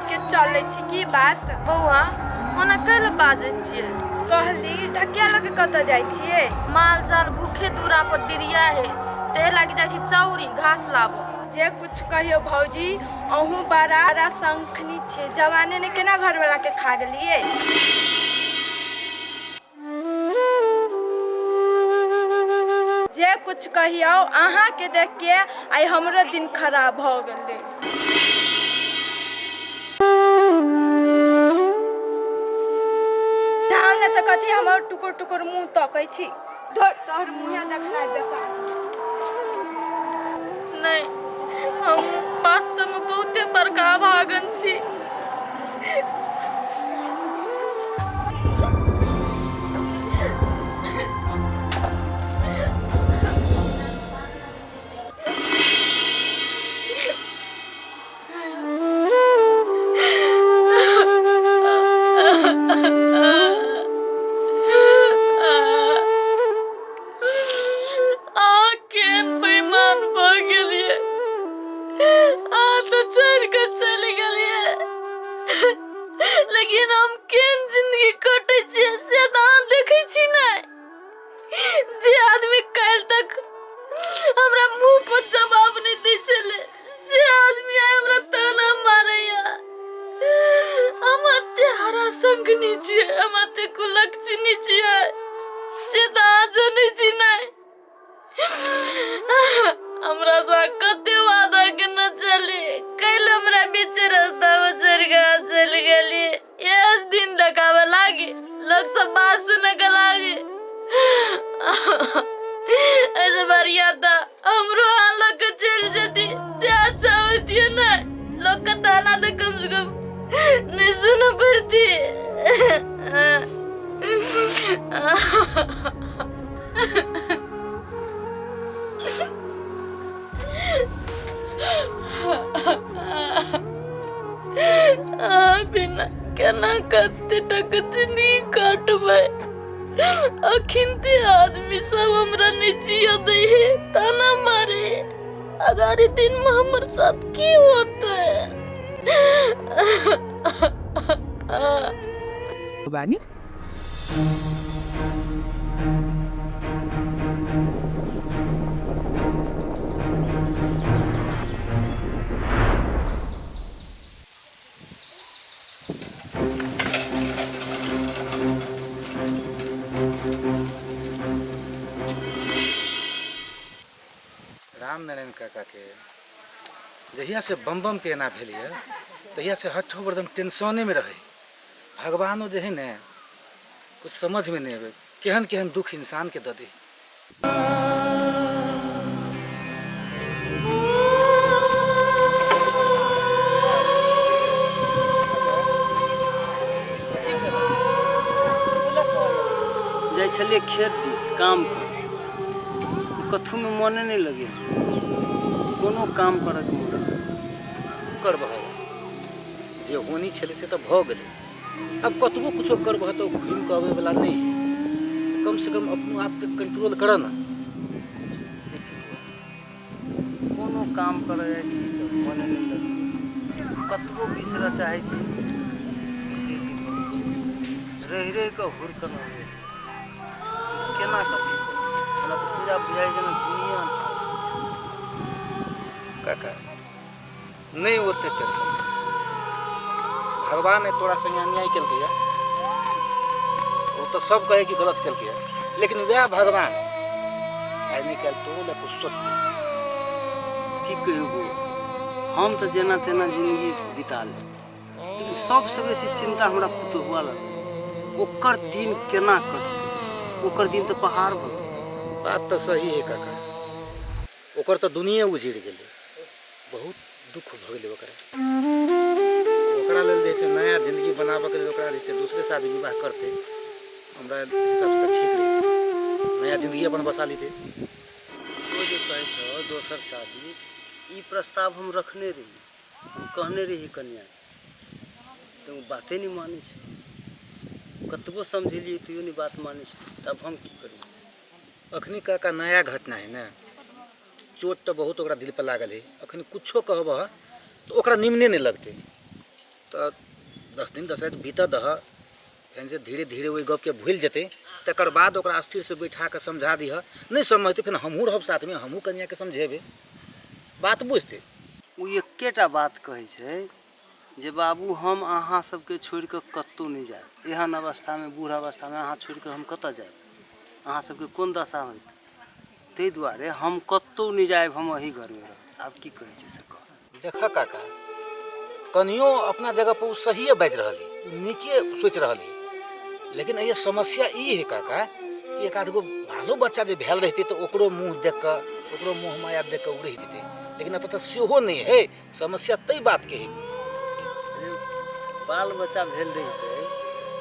लऽ के चलै छी की बात? बौआ ओना कैले बाजै छियै? कहली ढकिया लऽ के कतऽ जाइ छियै? माल जाल भूखे दूरा पर डिरिया है, ते लागि जाइ छी चौरी घास लाबो। जे कुछ कहियो भौजी, अहूँ बड़ा बड़ा शंखनी छियै, जवाने ने केना घरवाला के खा गेलियै? जे कुछ कहियो, अहाँ के देख के आइ हमरो दिन खराब भऽ गेलै। धान ने तऽ कथी हमर टुकुर टुकुर मुँह तकै छी, धोर तोहर मुँहे देखनाइ बेकार। नहीं, हम वास्तव में बहुते बड़का भागन छी। अहाँ केहन बेईमान भऽ गेलियै, अहाँ तऽ छोड़ि कऽ चलि गेलियै, लेकिन हम केहन जिंदगी कटै छियै से तऽ अहाँ देखै छी ने। जे आदमी काल्हि तक हमरा मुंह पर जवाब नहि दै छलै से आदमी आइ हमरा ताना मारैया। हम एते हरा संगनी छियै, हम एते कुलक्षणी छियै से तऽ अहाँ जनै छी नहि। हमरा सँ कते वादा केने छली, काल्हि हमरा बीचे रास्ता में छोड़ि कऽ अहाँ चलि गेलियै। एस दिन देखाबे लागी, लोग सब बात सुने के लागी। ऐसे बढ़िया था हमरो अहाँ लोग के चलि जेती से अच्छा होती ना, लोग के ताना तो कम से कम नहीं सुनना पड़ती। अहाँ बिना केना कते टक जिंदगी काटबै? अखिनते आदमी सब हमरा नहि जिय दै है, ताना मारे। अगाड़ी दिन में हमर साथ की होतै? बानी राम नारायण काका के जहिया से बम बम के एना भेल यऽ तहिया से हठो एकदम टेंशने में रहे। भगवानो जे है ने कुछ समझ में नहीं आवे, केहन केहन दुख इंसान के दे दे। जाइ छलियै खेत दिस काम करे, कथूमे मने नहि लगै, कोनो काम करऽके मन नहि। करबह जे होनी छलै से तऽ भऽ गेलै, आब कतबो कुछो करबह तऽ घुमि कऽ अबैवला नहि है। कमसँ कम अपनो आपके कंट्रोल करऽ ने। कोनो काम करऽ जाइ छी तऽ मने नहि लगैए, कतबो बिसरऽ चाहै छी बिसरि नहि पबै छी। रहि रहि कऽ हुरकन अबैए, केना कथी करू? हमरा तऽ पूरा बुझाइ जेना दुनिया। काका नहि ओते टेंशन, भगवान ने तोरा संगे अन्याय केलकै ओ तऽ सब कहै कि गलत केलकै, लेकिन वएह भगवान आइ नहि काल्हि तोरो लए कुछ सोचतै। की कहियौ बौआ, हम तऽ जेना तेना जिंदगी बिता लेब, लेकिन सबसँ बेसी चिन्ता हमरा पुतोहुआ लगल, ओकर दिन केना कटतै? ओकर दिन तऽ पहाड़ भऽ गेल। बात तऽ सही है काका, ओकर तऽ दुनिये उजड़ि गेलै, बहुत दुख भऽ गेलै ओकरा। ओकरा लेल जे छै नया जिंदगी बनाबऽके लेल ओकरा जे छै दूसरे शादी विवाह करतै, हमरा हिसाबसँ तऽ ठीक रहितै, नया जिंदगी अपन बसा लेतै। ओ जे कहै छौ दोसर शादी, ई प्रस्ताव हम रखने रही, हम कहने रही कनियाके, तऽ ओ बाते नहि मानै छै। कतबो समझेलियै तैयो नहि बात मानै छै, तब हम की करियै? अखनी काका नया घटना है ने, चोट तऽ बहुत ओकरा दिल पर लागल है, अखनी कुछो कहबह तऽ ओकरा निमने नहि लगतै। तऽ 10 दिन 10 राति बीतऽ दह, फेर से धीरे धीरे ओहि गपके भूलि जेतै। तकर बाद ओकरा स्थिरसँ बैठा कऽ समझा दिहऽ। नहि समझतै, फेर हमहूँ रहब साथमे, हमहूँ कनियाके समझेबै, बात बुझतै। ओ एकेटा बात कहै छै जे बाबू, हम अहाँ सबके छोड़ि कऽ कतहु नहि जायब। एहन अवस्थामे, बूढ़ अवस्थामे अहाँ छोड़ि कऽ हम कतऽ जायब? अहाँ सबके कोन दशा होइत? ताहि दुआरे हम कतहु नहि जायब, हम एही घरमे रहब। आब की कहै छै से कह। देखऽ काका, कनियो अपना जगह पर ओ सहिए बाजि रहल है, ओ नीके सोचि रहल है, लेकिन एहि समस्या ई है काका कि एक आध गो बालो बच्चा जे भेल रहतै तऽ ओकरो मुँह देख कऽ, ओकरो मुँह माया देख कऽ ओ रहि जेतै, लेकिन एतऽ तऽ सेहो नहि है। समस्या ताहि बातके है। अरे, बाल बच्चा भेल रहितै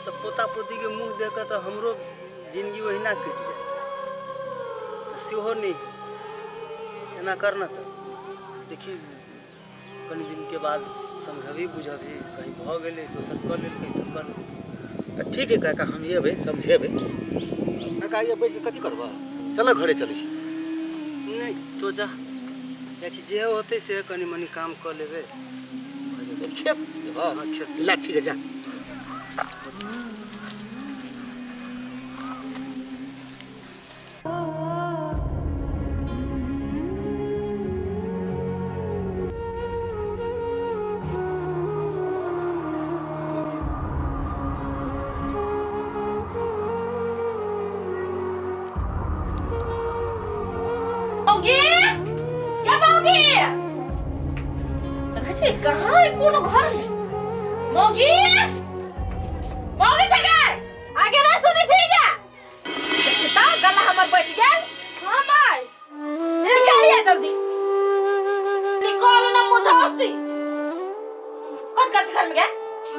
तऽ पोता पोतीके मुँह देख कऽ तऽ हमरो जिनगी ओहिना कटि जाइत, तऽ सेहो नहि है। एना कर ने, तऽ देखी, कनि दिनके बाद समझबही बुझबही। कहीं भऽ गेलै, दोसर कऽ लेलकै तऽ कऽ लेलकै। ठीक है काका, हम एबै, समझेबै। काका, ये बैठ कऽ कथी करबऽ? चलऽ, घरे चलै छी। नहि, तो जा, जाइ छी, जे होतै से कनि मनि काम कऽ लेबै। खेत जेबऽ? हँ, खेत। ला, ठीक है, जा। मौगी, या मौगी, देखै छी कहाँ है कोनो घर में मौगी? मौगी छै गे? आगे नहीं सुनै छी क्या? देखी त गला हमर बैठ गेल। हाँ माय। निकालिए जल्दी, निकाल ना मुझासी। कत कत घर में गए?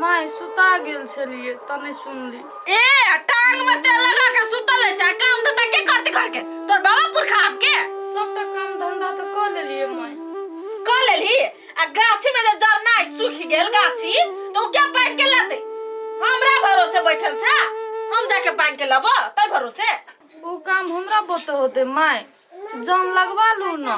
माय, सुता गेल छलियै तऽ नहि सुनली। ए, टांग में तेल लगा के सुतल है छै। काम धंधा के करते घर के? तोर बाबा पुरखा आपके? सबटा काम धंधा तऽ कऽ लेलियै माय। कऽ लेलही आ गाछी में जे जरनाइ सूखि गेल गाछी, तऽ ओ के पानि के लेतै? हमरा भरोसे बैठल छै? हम जाके पानि के लेबो तै भरोसे? ओ काम हमरा बते होते माय? जान लगवा लू न।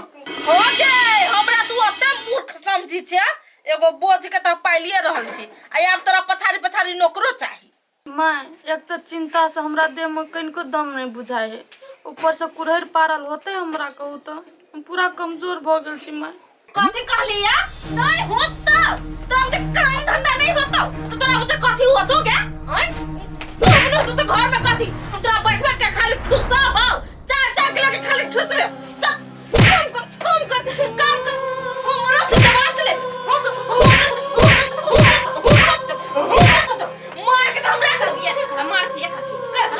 हो गे, हमरा तू ओते मूर्ख समझी छै? एगो बोझ के तऽ पालिए रहल छी आ आब तोरा पछाड़ी पछाड़ी नौकरो चाही। माय, एक तऽ चिंता से हमरा देह में कनिको दम नहीं बुझाय है, ऊपर से कुरहरि पारल होते हमरा। कहू तऽ, हम पूरा कमजोर भऽ गेल छी माय। कथी कहली या? नहीं होता तोरा बुते काम धंधा, नहीं होता तो तोरा बुते कथी होतो गे? आय तू अपने तू तो घर में कथी हम तोरा बैठ बैठ के खाली ठुसाबौ? 4-4 किलो के खाली ठुसबे। चल, काम कर, काम कर, काम कर। हमरा से दबा चले, हम हमरा से, हमरा से, हमरा से, हमरा से, हमरा से मार के तो हमरा कर दिया हम मार छी एक कर।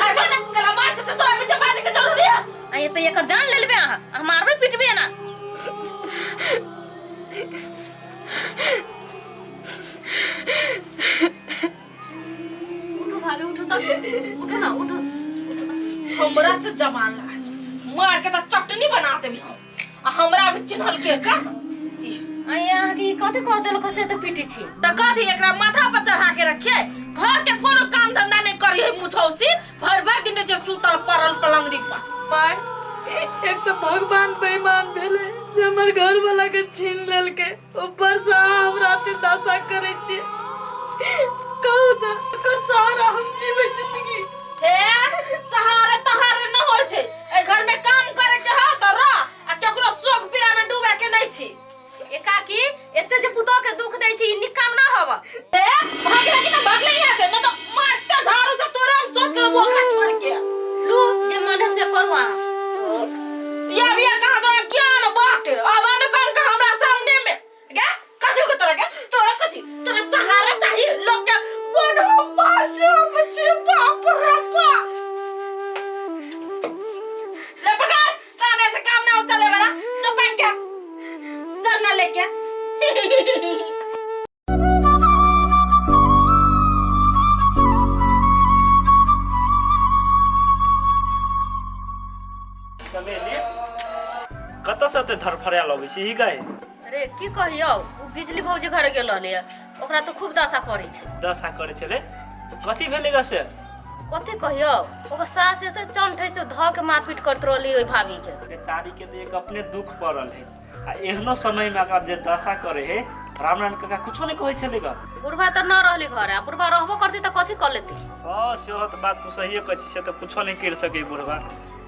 अच्छा ना कला मार से तोरा पीछे बाजे के जरूरी है? आ ये तो एकर जान लेलबे अहाँ, हम मारबे पिटबे ना। उठो भाभी, उठो तक, उठो ना, उठो। हमरा से जवान लगा मार के तो चटनी बना देबी हम। आ हमरा भी चिन्हल के का ई, आ ये अहाँके ई कथी कह देलक से तऽ पीटी छी? त कथी एकरा माथा पर चढ़ा के रखिए? घर के कोनो काम धंधा नहीं करी है मुझौसी, भर भर दिन जे सुतल पड़ल पलंगरी पर। माय, एक तऽ भगवान बेईमान भेलै जे हमर घर वाला के छीन लेलकै, ऊपर से अहाँ हमरा अते दशा करै छियै। कहू तऽ, एकर सहारा हम जीबै जिंदगी? हे, सहारे तहारे न होइ छै। एहि घर में काम करे के हो त रह, आ केकरो शोक पीड़ा में डूबे के नहीं छी। ए काकी, एते जे पुतोह के दुख दै छी, ई नीक काम ना हव। ए, भागले कि ना भागले यहाँ से, न तो मारते झाड़ू से तोरे। हम सोच के ओकरा छोड़ के। लू, जे मन है से करू अहाँ। ये भी कहा तोरा ज्ञान बाटे? अब न कौन का हमरा सामने में गे? कथी के तोरा के, तोरा कथी, तोरा सहारा चाहिए लोग के? बड़ हम मासूम छी, बाप रे बाप। ले पकड़, ताने से काम ना चले वाला। जो पहन के चल ना लेके। चमेली, कतऽसँ एते धरफड़ायल अबै छी ही गए? अरे, की कहियौ, ओ बिजली भौजी घर गेल रहलै, ओकरा तऽ खूब दशा करै छै। दशा करै छलै? कथी भेलै ग से? कथी कहियौ, ओकर सास एते चंठ है से धऽ के मारपीट करैत रहली ओहि भाभी के। बेचारी के तऽ एक अपने दुख पड़ल है आ एहनो समय में एकरा जे दशा करे है रामनारायण काका कुछो नहि कहै छलै ग। बुढ़बा तऽ न रहली घर, आ बुढ़बा रहबो करती तऽ कथी कऽ लेती? हँ, सेहो तऽ बात तू सहिए कहै छी, से तऽ कुछो नहि करि सकै बुढ़बा,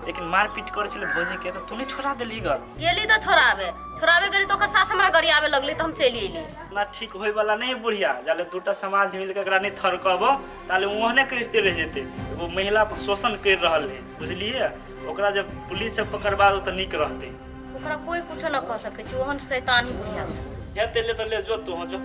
लेकिन मारपीट करै छलै भौजीके तऽ तू नहि छोड़ा देलही ग? गेली तऽ छोड़ाबे, छोड़ाबे गेली तऽ ओकर सास हमरा गरियाबे लगली तऽ हम चलि अयली। ना ठीक होय वाला नहीं बुढ़िया, जाले दूटा समाज मिलके एकरा नहीं थरकब ताले ओहने करिते रह जेते। एगो महिला पर शोषण कर रहल है, बुझलिए? ओकरा जब पुलिस से पकड़बा दो तऽ नीक रहते। ओकरा कोई कुछो न कह सकै छै, ओहन शैतान ही बुढ़िया से। हेतै ले तऽ ले जो तू, जो।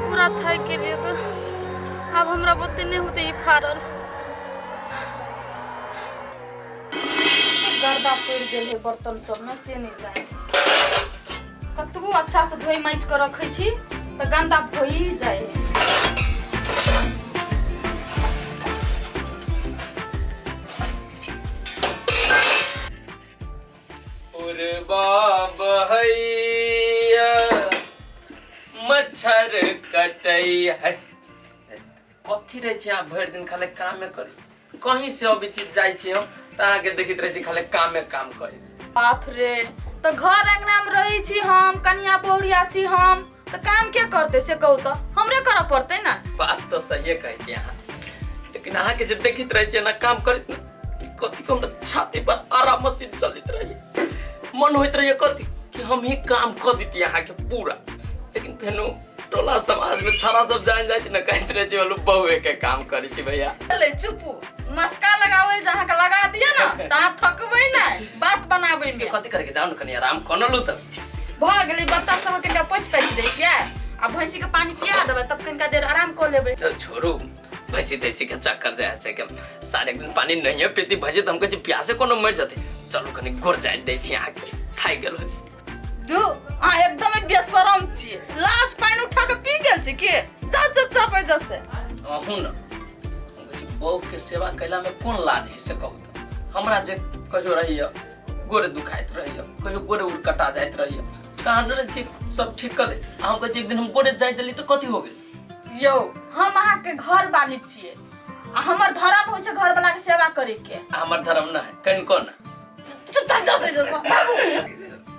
पूरा थाकि गेलियै ग, आब हमरा बुते नहि होतै ई फाड़ल। गर्दा पड़ि गेल है बर्तन सबमे से नहि जानि, कतबो अच्छा से धोइ माजि कऽ रखै छी तऽ गन्दा भइए जाइ है। पुरबा बहैया मच्छर कटैया है। कथी रहै छी अहाँ भरि दिन खाली कामे करी? कहीं से अबै छी जाइ छी हम तऽ अहाँके देखैत रहै छी खाली कामे काम करी। बाप रे, तऽ घर अंगना में रहै छी हम, कनिया बहुरिया छी हम, तऽ काम के करतै से कहू तऽ? हमरे करऽ पड़तै ने। बात तऽ सहिए कहै छी अहाँ, लेकिन अहाँके जे देखैत रहै छी एना काम करैत ने, कथी के हमरा छाती पर आरा मशीन चलैत रहैए। मन होइत रहैए कथी कि हम ही काम कऽ दितियै अहाँके पूरा, लेकिन फेनो टोला समाज में छड़ा सब जान जाइ छै ने, कहैत रहै छै बोलू बहुए के काम करै छी भैया। ले चुपू, मस्का लगावल जे अहाँके लगा दिअ ने तऽ अहाँ थकबै नहि बात बनाबै में। कथी करके जाउ ने, कनि आराम कऽ ने लू तऽ। भऽ गेलै, बर्तन सब कनिका पोछि पाछि दै छियै आ भैंसी के पानी पिया देबै, तब कनिका देर आराम कऽ लेबै। चल छोड़ू भैंसी तैसी के चक्कर जाए से के सारे दिन पानी नहीं पीती भैंसी तऽ हम कहै छी प्यासे कोनो मरि जेतै। चलू कनि गोर जाइत दै छी अहाँके, थाकि गेल होय। दू अहाँ एकदमे बेशरम छियै, लाज पानि उठा के पी गेल छी के? जा चुपचाप एहिजा से। अहूँ ने बहू के सेवा कैला में कोन लाज है से कहू तऽ? हमरा जे कहियो रहैया गोरे दुखाइत रहैया, कहियो गोरे उड़ कटा जाइत रहैया, तऽ अहाँ डरै छी सब ठीक कऽ दे। आ हम कहै छी एक दिन हम गोरे जाइत देली तऽ कथी हो गेल? यौ, हम अहाँके घर वाली छियै आ हमर धर्म होइ छै घर वाला के सेवा करे के। आ हमर धर्म न है कनिको न। चुपचाप जाओ एहिजा से, भागू।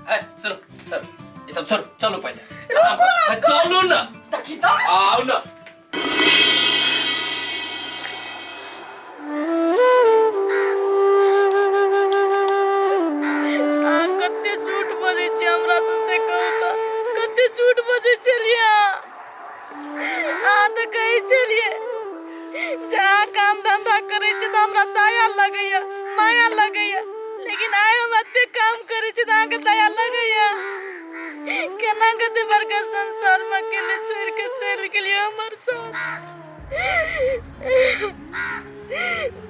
ए सुनो सर, ई सब छोड़ू, चलू पहिले। ए, चलू न। देखी तऽ। आउ न। अहाँ कते झूठ बजै छी हमरा से से कहू तऽ? कते झूठ बजै छलियै अहाँ? अहाँ तऽ कहै छलियै जे अहाँ काम धंधा करै छी तऽ हमरा दया लगैया, माया लगैया, लेकिन आइ हम एते काम करै छी तऽ अहाँके दया लगैया? केना कते बड़का संसारमे अकेले छोड़ि कऽ चलि गेलियै हमर साथ।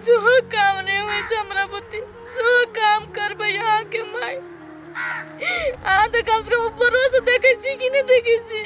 जो काम नहि होइ छै हमरा बुद्धि सेहो काम करबै अहाँके माय। अहाँ तऽ कमसँ कम ऊपरोसँ देखै छी कि नहि देखै छी?